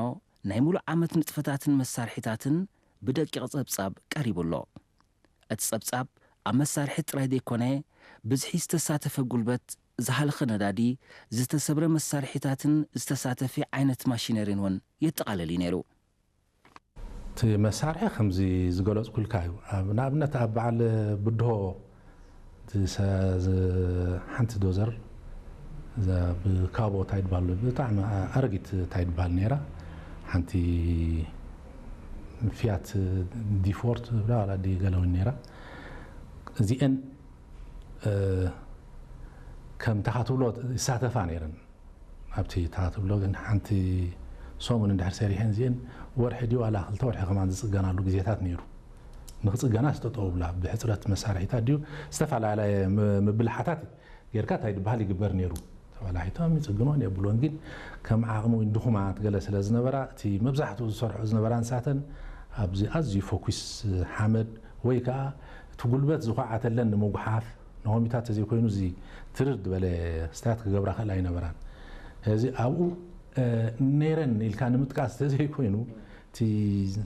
ናይ ሙሉእ ዓመት ንጥፈታትን መሳርሒታትን ብደቂቕ ጸብጻብ ቀሪቡ ኣሎ። እቲ ጸብጻብ ኣብ መሳርሒ ጥራይ ዘይኮነ ብዝሒ ዝተሳተፈ ጉልበት፣ ዝሃለኸ ነዳዲ፣ ዝተሰብረ መሳርሒታትን ዝተሳተፈ ዓይነት ማሽነሪን እውን የጠቓልል እዩ ነይሩ። እቲ መሳርሒ ከምዚ ዝገለፅኩልካ እዩ። ኣብ ንኣብነት ኣብ በዓል ብድሆ ሓንቲ ዶዘር እዛ ብካቦ ታይ ድባል ብጣዕሚ ኣረጊት ታይ ድባል ነይራ ሓንቲ ፊያት ዲፎርት ብላ ዋላ ዲ ገለውን ነይራ እዚአን ከምታ ትብሎ ይሳተፋ ነይረን ኣብቲ እታ ትብሎ ግን ሓንቲ ሰሙን እንድሕር ሰሪሐን እዚአን ወርሒ ድዩ ዋላ ክልተ ወርሒ ከማን ዝፅገናሉ ግዜታት ነይሩ። ንክፅገና ስጠጠው ብላ ብሕፅረት መሳርሒታት ድዩ ዝተፈላለየ ምብልሓታት ጌርካ እንታይ ድበሃል ይግበር ነይሩ። ተበላሒቶም ይፅግኖን የብሎን ግን ከም ዓቕሚ ወይ ድኹማት ገለ ስለ ዝነበራ እቲ መብዛሕትኡ ዝሰርሖ ዝነበራ ንሳተን ኣብዚ ኣዝዩ ፎኩስ ሓመድ ወይ ከዓ እቲ ጉልበት ዝኳዓተለን ንምጉሓፍ ንሆሚታት ተዘይኮይኑ እዚ ትርር ዝበለ ስታት ክገብራ ክእል ኣይነበራን። እዚ ኣብኡ ነይረን ኢልካ ንምጥቃስ ተዘይኮይኑ እቲ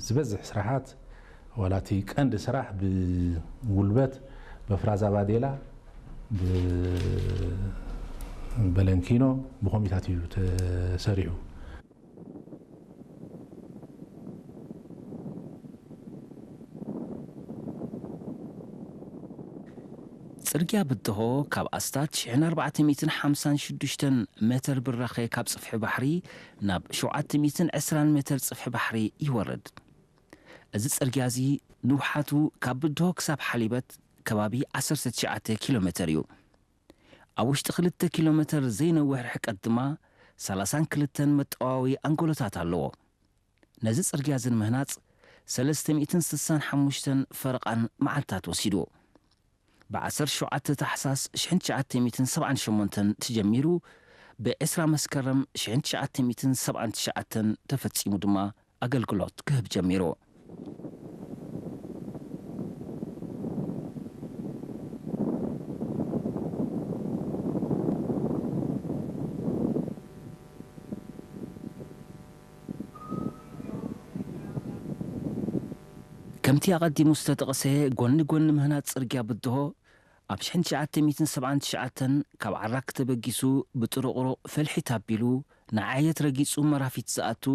ዝበዝሕ ስራሓት ዋላ እቲ ቀንዲ ስራሕ ብጉልበት፣ በፍራዛ ባዴላ፣ ብበለንኪኖ፣ ብኮሚታት እዩ ተሰሪሑ። ጽርግያ ብድሆ ካብ ኣስታት ሽሕን ኣርባዕተ ሚእትን ሓምሳን ሽዱሽተን ሜተር ብራኸ ካብ ጽፍሒ ባሕሪ ናብ ሸውዓተ ሚእትን ዕስራን ሜተር ጽፍሒ ባሕሪ ይወርድ። እዚ ጽርግያ እዚ ንውሓቱ ካብ ብድሆ ክሳብ ሓሊበት ከባቢ ዓሰርተ ትሽዓተ ኪሎ ሜተር እዩ። ኣብ ውሽጢ ክልተ ኪሎ ሜተር ዘይነውሕ ርሕቀት ድማ ሰላሳን ክልተን መጠዋወዪ ኣንጎሎታት ኣለዎ። ነዚ ጽርግያ እዚ ንምህናጽ ሰለስተ ሚእትን ስሳን ሓሙሽተን ፈረቓን መዓልታት ወሲድዎ። ብ ዓሰርተ ሸውዓተ ታሕሳስ ሽሕን ትሽዓተ ሚእትን ሰብዓን ሸሞንተን ተጀሚሩ፣ ብ ዕስራ መስከረም ሽሕን ትሽዓተ ሚእትን ሰብዓን ትሽዓተን ተፈጺሙ ድማ ኣገልግሎት ክህብ ጀሚሩ። ከምቲ ኣቐዲሙ ዝተጠቕሰ፣ ጎኒ ጎኒ ምህናጽ ጽርግያ ብድሆ፣ ኣብ ሽሕን ትሽዓተ ሚእትን ሰብዓን ትሽዓተን ካብ ዓራክ ተበጊሱ ብጥሩቕሩቕ ፈልሒት ኣቢሉ ንዓየት ረጊጹ መራፊት ዝኣቱ፣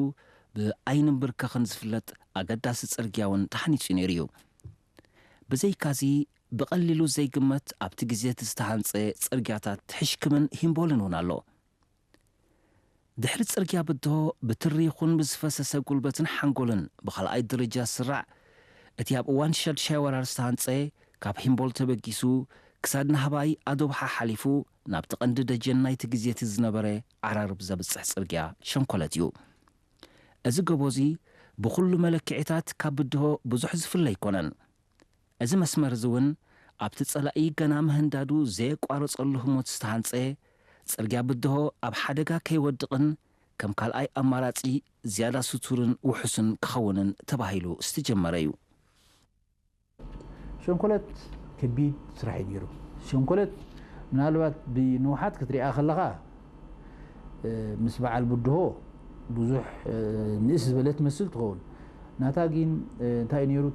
ብኣይንምብርከኽን ዝፍለጥ ኣገዳሲ ጽርግያ እውን ተሃኒጹ ነይሩ እዩ። ብዘይካዚ፣ ብቐሊሉ ዘይግመት ኣብቲ ግዜ እቲ ዝተሃንጸ ጽርግያታት ሕሽክምን ሂምቦልን እውን ኣሎ። ድሕሪ ጽርግያ ብድሆ ብትሪ ይኹን ብዝፈሰሰ ጉልበትን ሓንጎልን ብኻልኣይ ደረጃ ዝስራዕ፣ እቲ ኣብ እዋን ሻድሻይ ወራር ዝተሃንጸ፣ ካብ ሂምቦል ተበጊሱ ክሳድ ናህባይ ኣዶብሓ ሓሊፉ ናብቲ ቀንዲ ደጀን ናይቲ ግዜ እቲ ዝነበረ ዓራርብ ዘብጽሕ ጽርግያ ሸንኮለት እዩ። እዚ ጎቦ እዚ ብኹሉ መለክዒታት ካብ ብድሆ ብዙሕ ዝፍለ ኣይኮነን። እዚ መስመር እዚ እውን ኣብቲ ጸላኢ ገና ምህንዳዱ ዘየቋረጸሉ ህሞት ዝተሃንጸ፣ ጽርግያ ብድሆ ኣብ ሓደጋ ከይወድቕን ከም ካልኣይ ኣማራጺ ዝያዳ ስቱርን ውሑስን ክኸውንን ተባሂሉ ዝተጀመረ እዩ። ሸንኮለት ከቢድ ስራሕ እዩ ነይሩ። ሸንኮለት ምናልባት ብንውሓት ክትሪኣ ከለኻ ምስ በዓል ብድሆ ብዙሕ ንእስ ዝበለት ትመስል ትኸውን። ናታ ግን እንታይ እዩ ነይሩ፣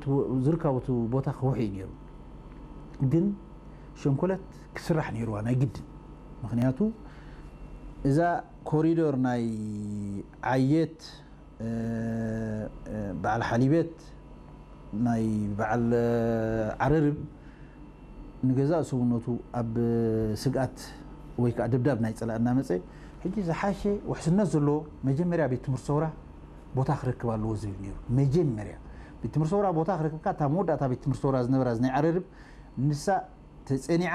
ዝርካቡ እቲ ቦታ ከውሒ እዩ ነይሩ። ግን ሸንኮለት ክስራሕ ነይርዋ ናይ ግድን። ምኽንያቱ እዛ ኮሪዶር ናይ ዓየት፣ በዓል ሓሊበት፣ ናይ በዓል ዓረርብ ንገዛእ ሰውነቱ ኣብ ስግኣት ወይ ከዓ ደብዳብ ናይ ፀላእ እናመፀ፣ ሕጂ ዝሓሸ ውሕስነት ዘለዎ መጀመርያ ቤት ትምህርቲ ሰውራ ቦታ ክረክብ ኣለዎ ዝብል ነይሩ። መጀመርያ ቤት ትምህርቲ ሰውራ ቦታ ክረክብካ፣ እታ መወዳእታ ቤት ትምህርቲ ሰውራ ዝነበራ ናይ ዓረርብ፣ ንሳ ተፀኒዓ፣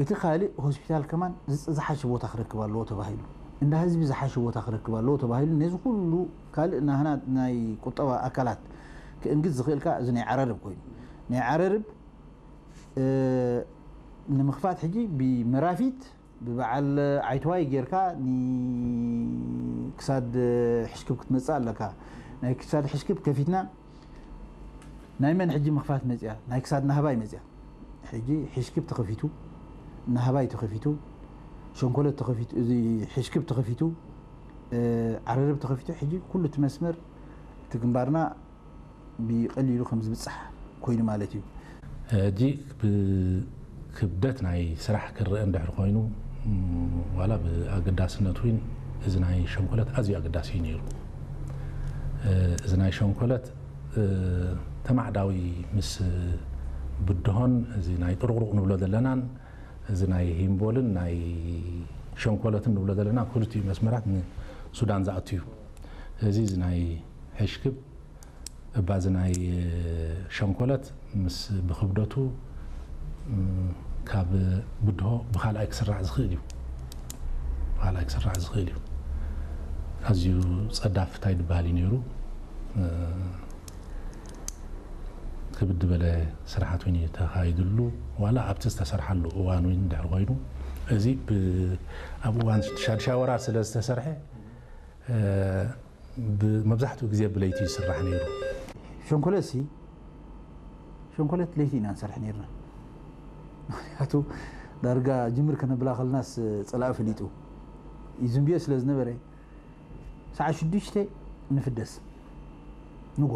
እቲ ካልእ ሆስፒታል ከማን ዝሓሸ ቦታ ክረክብ ኣለዎ ተባሂሉ፣ እንዳ ህዝቢ ዝሓሸ ቦታ ክረክብ ኣለዎ ተባሂሉ፣ ነዚ ኩሉ ካልእ ናህና ናይ ቁጠባ ኣካላት ክእንግድ ዝኽእል ከኣ እዚ ናይ ዓረርብ ኮይኑ፣ ናይ ዓረርብ ንምኽፋት ሕጂ ብመራፊት ብበዓል ዓይትዋይ ጌርካ ክሳድ ሕሽክብ ክትመጽእ ኣለካ። ናይ ክሳድ ሕሽክብ ከፊትና ናይ መን ሕጂ ምኽፋት መጽያ? ናይ ክሳድ ናህባይ መጽያ። ሕጂ ሕሽክብ ተኸፊቱ፣ ናህባይ ተኸፊቱ፣ ሸንኮለት ተኸፊቱ፣ እዚ ሕሽክብ ተኸፊቱ፣ ዓረርብ ተኸፊቱ፣ ሕጂ ኩሉ እቲ መስመር እቲ ግንባርና ብቐሊሉ ከም ዝብጻሕ ኮይኑ ማለት እዩ። ሕጂ ብክብደት ናይ ስራሕ ክረአ እንድሕር ኮይኑ፣ ዋላ ብኣገዳስነት እውን እዚ ናይ ሸንኮለት ኣዝዩ ኣገዳሲ እዩ ነይሩ። እዚ ናይ ሸንኮለት ተማዕዳዊ ምስ ብድሆን እዚ ናይ ጥሩቕሩቕ ንብሎ ዘለናን እዚ ናይ ሂምቦልን ናይ ሸንኮለትን ንብሎ ዘለና ክልቲኡ መስመራት ንሱዳን ዝኣቱ እዩ። እዚ እዚ ናይ ሕሽክብ እባ እዚ ናይ ሸንኮለት ምስ ብክብደቱ ካብ ብድሆ ብካልኣይ ክስራዕ ዝኽእል እዩ። ብካልኣይ ክስራዕ ዝኽእል እዩ። ኣዝዩ ጸዳፍ እንታይ ዝበሃል እዩ ነይሩ። ክብድ ዝበለ ስራሓት እውን እዩ ተኻይድሉ። ዋላ ኣብቲ ዝተሰርሓሉ እዋን እውን እንድሕር ኮይኑ፣ እዚ ኣብ እዋን ሻድሻይ ወራር ስለ ዝተሰርሐ፣ መብዛሕትኡ ግዜ ብለይቲ ይስራሕ ነይሩ። ሸንኮለትሲ፣ ሸንኮለት ለይቲ ኢና ንሰርሕ ነይርና። ምኽንያቱ ዳርጋ ጅምር ከነብላ ከለናስ ጸላኢ ፈሊጡ ይዝንብዮ ስለ ዝነበረ፣ ሰዓት ሽዱሽተ ንፍደስ ንጎ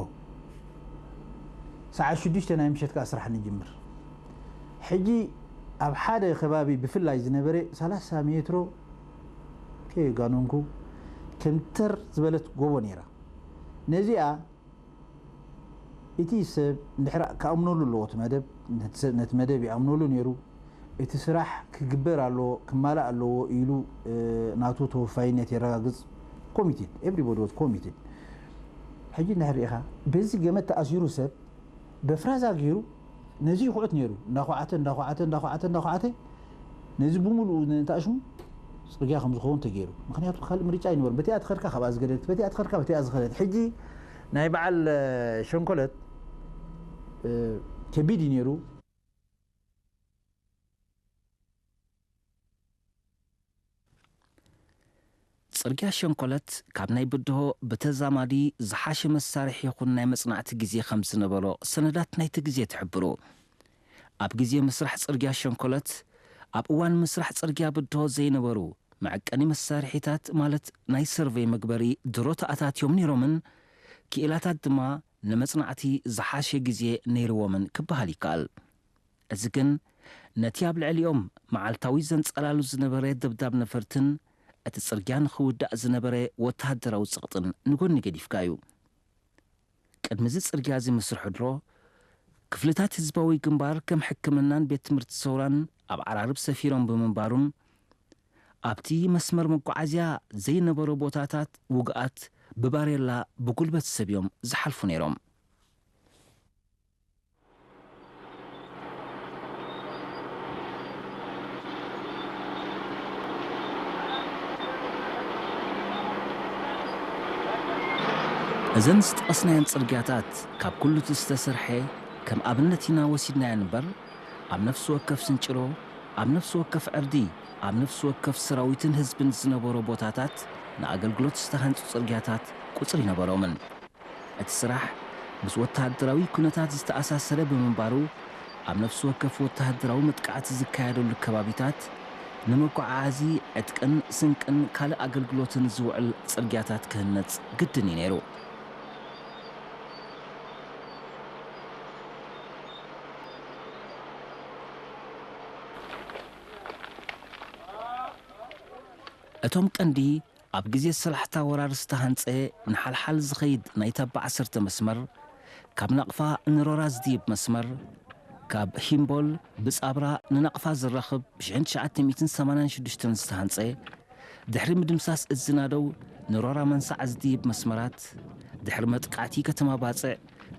ሰዓት ሽዱሽተ ናይ ምሸት ከዓ ስራሕ ንጅምር። ሕጂ ኣብ ሓደ ከባቢ ብፍላይ ዝነበረ ሰላሳ ሜትሮ ከየጋነንኩ ከምተር ዝበለት ጎቦ ነይራ። ነዚኣ እቲ ሰብ እንድሕር ክኣምነሉ ኣለዎ፣ እቲ መደብ ነቲ ሰብ- ነቲ መደብ ይኣምነሉ ነይሩ። እቲ ስራሕ ክግበር ኣለዎ፣ ክማላእ ኣለዎ ኢሉ ናቱ ተወፋይነት የረጋግፅ። ኮሚትድ፣ everybody was committed። ሕጂ እንድሕር ርኢኻ በዚ ገመድ ተኣሲሩ ሰብ በፍራዛ ገይሩ ነዚ ይኹዕት ነይሩ። እንዳኹዓተ እንዳኹዓተ እንዳኹዓተ እንዳኹዓተ ነዚ ብምሉኡ ንእንታሽሙ ፅርግያ ከም ዝኸውን ተገይሩ። ምክንያቱ ካልእ ምርጫ ኣይነበሮም። በቲኣ ትኸድካ ካብኣ ዝገደለት፣ በቲኣ ትኸድካ በቲኣ ዝኸደለት። ሕጂ ናይ በዓል ሸንኮለት ከቢድ እዩ ነይሩ። ጽርግያ ሸንኮለት ካብ ናይ ብድሆ ብተዛማዲ ዝሓሸ መሳርሒ ይኹን ናይ መጽናዕቲ ግዜ ከም ዝነበሮ ሰነዳት ናይቲ ግዜ ትሕብሩ። ኣብ ግዜ ምስራሕ ጽርግያ ሸንኮለት፣ ኣብ እዋን ምስራሕ ጽርግያ ብድሆ ዘይነበሩ መዐቀኒ መሳርሒታት ማለት ናይ ሰርቨይ መግበሪ ድሮ ተኣታትዮም ነይሮምን ክኢላታት ድማ ንመጽናዕቲ ዝሓሸ ግዜ ነይርዎምን ክበሃል ይከኣል። እዚ ግን ነቲ ኣብ ልዕሊኦም መዓልታዊ ዘንጸላሉ ዝነበረ ደብዳብ ነፈርትን እቲ ጽርግያ ንኽውዳእ ዝነበረ ወተሃደራዊ ጸቕጥን ንጎኒ ገዲፍካ እዩ። ቅድሚ እዚ ጽርግያ እዚ ምስርሑ ድሮ፣ ክፍልታት ህዝባዊ ግንባር ከም ሕክምናን ቤት ትምህርቲ ሰውራን ኣብ ዓራርብ ሰፊሮም ብምንባሩን፣ ኣብቲ መስመር መጓዓዝያ ዘይነበሮ ቦታታት ውጉኣት ብባሬላ ብጉልበት ሰብ እዮም ዝሓልፉ ነይሮም። እዘን ዝጠቐስናየን ጽርግያታት ካብ ኩሉ እቲ ዝተሰርሐ ከም ኣብነት ኢና ወሲድናየን እምበር፣ ኣብ ነፍሲ ወከፍ ስንጭሮ፣ ኣብ ነፍሲ ወከፍ ዕርዲ፣ ኣብ ነፍሲ ወከፍ ሰራዊትን ህዝብን ዝነበሮ ቦታታት ንኣገልግሎት ዝተሃንጹ ጽርግያታት ቁጽሪ ነበሮምን። እቲ ስራሕ ምስ ወተሃደራዊ ኩነታት ዝተኣሳሰረ ብምንባሩ፣ ኣብ ነፍሲ ወከፍ ወተሃደራዊ መጥቃዕቲ ዝካየደሉ ከባቢታት ንመጓዓዓዚ ዕጥቅን ስንቅን ካልእ ኣገልግሎትን ዝውዕል ጽርግያታት ክህነጽ ግድን እዩ ነይሩ። እቶም ቀንዲ ኣብ ግዜ ሰላሕታ ወራር ዝተሃንጸ ንሓልሓል ዝኸይድ ናይ ታባ ዓሰርተ መስመር፣ ካብ ናቕፋ ንሮራ ዝድይብ መስመር፣ ካብ ሂምቦል ብጻብራ ንናቕፋ ዘራኽብ ብ ትሽዓተ ሚእትን ሰማንያን ሽዱሽተን ዝተሃንጸ፣ ድሕሪ ምድምሳስ እዚ ናደው ንሮራ መንሳዕ ዝድይብ መስመራት፣ ድሕሪ መጥቃዕቲ ከተማ ባጽዕ፣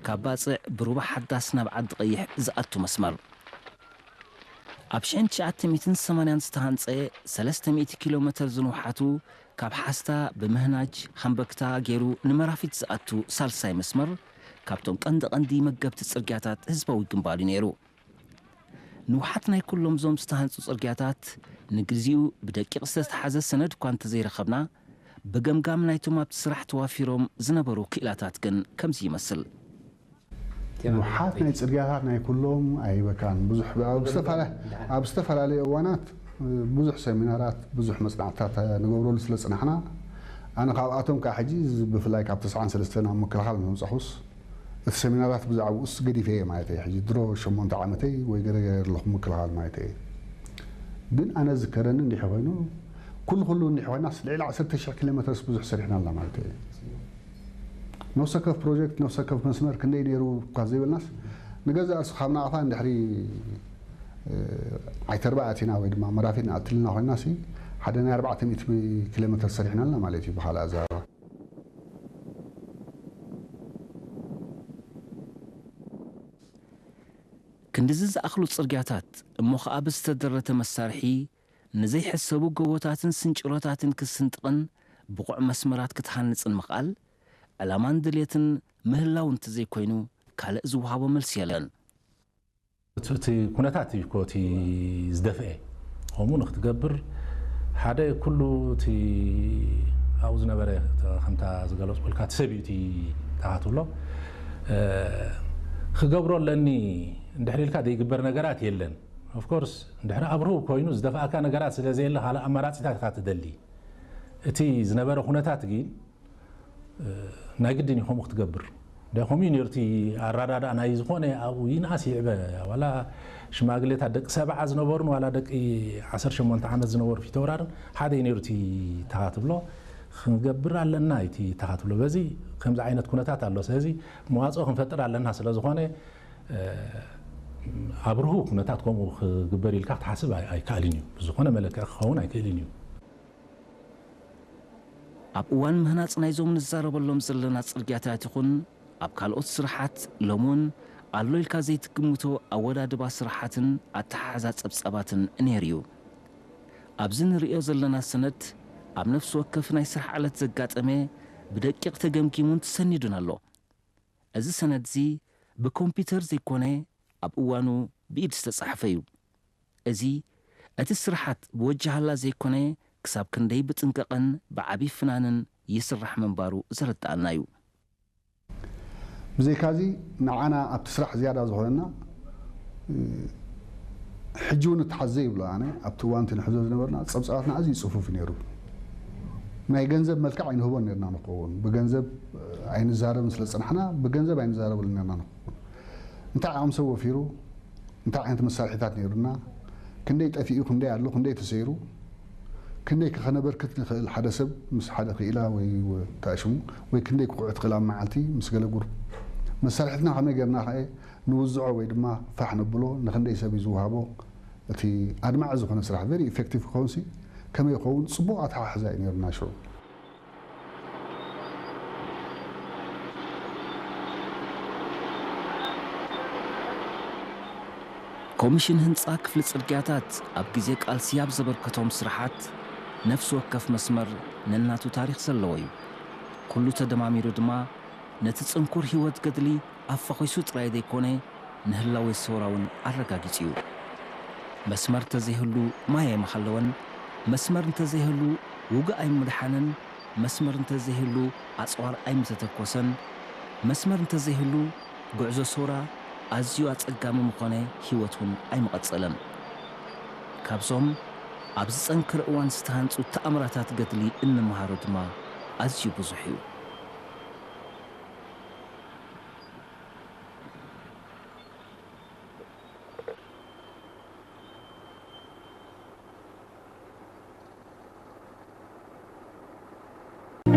ካብ ባጽዕ ብሩባ ሓዳስ ናብ ዓዲ ቀይሕ ዝኣቱ መስመር። ኣብ ሽሕን ትሽዓተ ሚእትን ሰማንያን ዝተሃንጸ ሰለስተ ሚእቲ ኪሎ ሜተር ዝንውሓቱ ካብ ሓስታ ብምህናጅ ሃምበክታ ገይሩ ንመራፊት ዝኣቱ ሳልሳይ መስመር ካብቶም ቀንዲ ቀንዲ መገብቲ ጽርግያታት ህዝባዊ ግንባር እዩ ነይሩ። ንውሓት ናይ ኩሎም ዞም ዝተሃንጹ ጽርግያታት ንግዚኡ ብደቂቕ ዝተትሓዘ ሰነድ እኳ እንተዘይረኸብና ብገምጋም ናይቶም ኣብቲ ስራሕ ተዋፊሮም ዝነበሩ ክኢላታት ግን ከምዚ ይመስል። ንውሓት ናይ ፅርግያታት ናይ ኩሎም ኣይበካን ብዙሕ ኣብ ዝተፈላለዩ እዋናት ብዙሕ ሰሚናራት ብዙሕ መፅናዕትታት ንገብረሉ ስለ ፅናሕና ኣነ ካብኣቶም ከዓ ሕጂ ብፍላይ ካብ ተስዓን ሰለስተን ኣብ ምክልኻል ምስ መፃኹስ እቲ ሰሚናራት ብዛዕባኡስ ገዲፈ እየ ማለት እየ ሕጂ ድሮ ሸሞንተ ዓመተይ ወይ ገረገረ ኣለኹ ምክልኻል ማለት እየ ግን ኣነ ዝከረኒ እንዲሒ ኮይኑ ኩሉ ኩሉ እንዲሒ ኮይናስ ልዕሊ ዓሰርተ ሽሕ ኪሎ ሜትርስ ብዙሕ ሰሪሕና ኣላ ማለት እየ ነፍሰ ከፍ ፕሮጀክት ነፍሰ ከፍ መስመር ክንደይ ነይሩ እኳ ዘይበልናስ ንገዛእ ርእሱ ካብ ናቕፋ እንድሕሪ ዓይተርባ ኣቲና ወይ ድማ መራፊት ንኣትልና ኮይና ሲ ሓደ ናይ ኣርባዕተ ሚእቲ ኪሎ ሜትር ሰሪሕናልና ማለት እዩ ብካልእ ኣዘራርባ ክንድዚ ዝኣኽሉ ጽርግያታት እሞ ኸኣ ብዝተደረተ መሳርሒ ንዘይሕሰቡ ጎቦታትን ስንጭሮታትን ክትስንጥቕን ብቑዕ መስመራት ክትሃንጽን ምኽኣል ዕላማን ድልየትን ምህላው እንተዘይኮይኑ ካልእ ዝወሃቦ መልሲ የለን። እቲ ኩነታት እዩ እኮ እቲ ዝደፍአ ከምኡ ንክትገብር ሓደ ኩሉ እቲ ኣብኡ ዝነበረ ከምታ ዝገለፅኩልካ እቲ ሰብ እዩ እቲ ተሃትብሎ ክገብሮ ኣለኒ እንድሕር ኢልካ ዘይግበር ነገራት የለን። ኦፍኮርስ እንድሕር ኣብርሁ ኮይኑ ዝደፍኣካ ነገራት ስለዘየለ ካልእ ኣማራፂታት ኢኻ ትደሊ። እቲ ዝነበረ ኩነታት ግን ናይ ግድን እዩ ከምኡ ክትገብር። እንታይ ከምኡ እዩ ነይሩ እቲ ኣረዳድኣ ናይ ዝኾነ ኣብኡ ይንኣስ ይዕበ፣ ዋላ ሽማግሌታት ደቂ ሰብዓ ዝነበሩን ዋላ ደቂ ዓሰርተ ሸሞንተ ዓመት ዝነበሩ ፊተውራርን ሓደ እዩ ነይሩ እቲ ተኻ ትብሎ። ክንገብር ኣለና እዩ እቲ ተኻ ትብሎ። በዚ ከምዚ ዓይነት ኩነታት ኣሎ። ስለዚ መዋፅኦ ክንፈጥር ኣለና ስለ ዝኾነ፣ ኣብ ርሁው ኩነታት ከምኡ ክግበር ኢልካ ክትሓስብ ኣይ- ኣይከኣልን እዩ። ብዝኾነ መለክዒ ክኸውን ኣይክእልን እዩ። ኣብ እዋን ምህናጽ ናይዞም ንዛረበሎም ዘለና ጽርግያታት ይኹን ኣብ ካልኦት ስራሓት ሎም እውን ኣሎ ኢልካ ዘይትግምቶ ኣወዳድባ ስራሓትን ኣተሓሕዛ ጸብጻባትን ነይሩ እዩ። ኣብዚ ንርእዮ ዘለና ሰነድ ኣብ ነፍሲ ወከፍ ናይ ስራሕ ዕለት ዘጋጠመ ብደቂቕ ተገምጊሙን ተሰኒዱን ኣሎ። እዚ ሰነድ እዚ ብኮምፒውተር ዘይኮነ ኣብ እዋኑ ብኢድ ዝተጻሕፈ እዩ። እዚ እቲ ስርሓት ብወጃሃላ ዘይኮነ ክሳብ ክንደይ ብጥንቃቐን ብዓቢ ፍናንን ይስራሕ ምንባሩ ዘረድኣና እዩ። ብዘይካዚ ንዓና ኣብቲ ስራሕ ዝያዳ ዝኾነና ሕጂ እውን እተሓዘ ይብሎ ኣነ ኣብቲ እዋን እቲ ንሕዞ ዝነበርና ጸብጻባትና ኣዝዩ ጽፉፍ ነይሩ። ናይ ገንዘብ መልክዕ ኣይንህቦን ነርና ንኸውን ብገንዘብ ኣይንዛረብን ስለ ዝጸናሕና ብገንዘብ ኣይንዛረበሉ ነርና ንኸውን። እንታይ ዓቕሚ ሰብ ወፊሩ እንታይ ዓይነት መሳርሒታት ነይሩና፣ ክንደይ ጠፊኡ፣ ክንደይ ኣሎ፣ ክንደይ ተሰይሩ፣ ክንደይ ከ ከነበርክት ንኽእል ሓደ ሰብ ምስ ሓደ ክኢላ ወይ ታሽሙ ወይ ክንደይ ክቑዕ ትኽእል ኣብ መዓልቲ ምስ ገለ ጉር መሳርሒትና ከመይ ጌርና ከ ንውዝዖ ወይ ድማ ፋሕ ነብሎ ንክንደይ ሰብ እዩ ዝውሃቦ እቲ ኣድማዒ ዝኾነ ስራሕ very effective ክኸውን ሲ ከመይ ይኸውን ጽቡቕ ኣተሓሕዛ እዩ ነይሩና ሽዑ። ኮሚሽን ህንጻ ክፍሊ ጽርግያታት ኣብ ግዜ ቃልሲ ኣብ ዘበርከቶም ስራሓት ነፍሲ ወከፍ መስመር ነናቱ ታሪኽ ዘለዎ እዩ። ኩሉ ተደማሚሩ ድማ ነቲ ጽንኩር ህይወት ገድሊ ኣፋኺሱ ጥራይ ዘይኮነ ንህላወ ሰውራ እውን ኣረጋጊጹ እዩ። መስመር እንተዘይህሉ ማይ ኣይምሃለወን፣ መስመር እንተዘይህሉ ውግእ ኣይምድሓነን፣ መስመር እንተዘይህሉ ኣጽዋር ኣይምተተኮሰን፣ መስመር እንተዘይህሉ ጉዕዞ ሰውራ ኣዝዩ ኣጸጋሚ ምኾነ ህይወት እውን ኣይምቐጸለን። ካብዞም ኣብ ዝጸንከረ እዋን ዝተሃንጹ ተኣምራታት ገድሊ እንመሃሮ ድማ ኣዝዩ ብዙሕ እዩ።